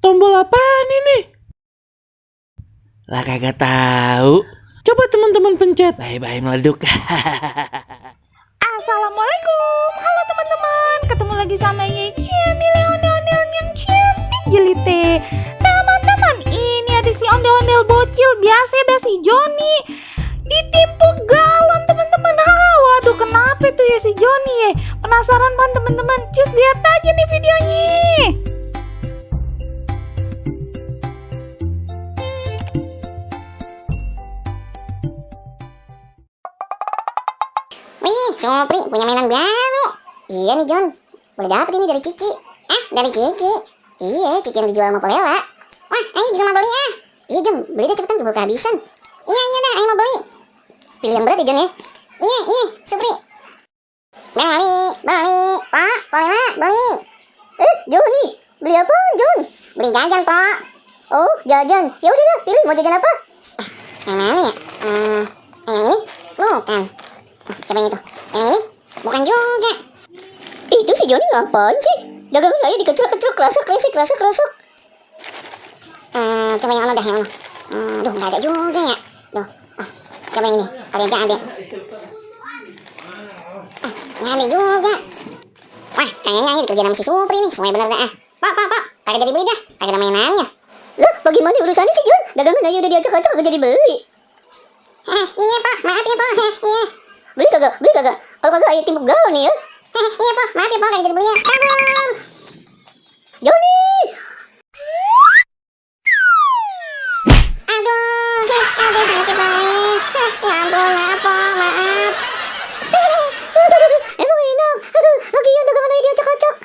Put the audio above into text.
Tombol apaan ini? Lah kagak tahu. Coba teman-teman pencet. Bye-bye meleduk. Assalamualaikum, halo teman-teman. Ketemu lagi sama Yeci ondel-ondel yang cantik jelite. Teman-teman, ini ada si ondel-ondel bocil biasa ada si Joni ditimpuk galon teman-teman. Waduh, kenapa itu ya si Joni ya? Penasaran kan teman-teman? Cus lihat aja nih videonya. Wih, Supri punya mainan baru. Iya nih John, boleh dapet ini dari Kiki. Dari Kiki. Iya, Kiki yang dijual sama Polela. Wah, ayo juga mau beli ya. Iya John, beli deh cepetan, keburu kehabisan. Iya dah, ayo mau beli. Pilih yang berat ya John ya. Iya, Supri. Beli. Pak, Polela, beli. Johnny, beli apa John? Beli jajan, Pak. Oh, jajan. Ya udah, pilih mau jajan apa? Yang mana ya? Yang ini? Bukan. Coba yang itu. Yang ini? Bukan juga. Itu si Joni ngapain sih? Dagangan aja dikecil-kecil, kerasuk. Coba yang mana dah, yang mana? Aduh, nggak ada juga ya. Duh, coba yang ini. Kali aja ada. Nggak ada juga. Wah, kayaknya ini kerjaan sama si Supri nih. Semuanya bener dah. Pak. Kagak jadi beli dah. Kagak ada mainannya. Loh, bagaimana urusannya sih Jon? Dagangan aja udah diacak-acak kagak jadi beli. Iya Pak, maaf ya Pak. Iya. Beli kagak? Kalau kagak ayo timpuk galon nih ya. Iya Pak, maaf ya Pak, kagak jadi beli ya. Kabur. Joni. Aduh, sakit banget. Ya ampun, maaf. Emang enak. Lagian dagangan aja diacak-acak.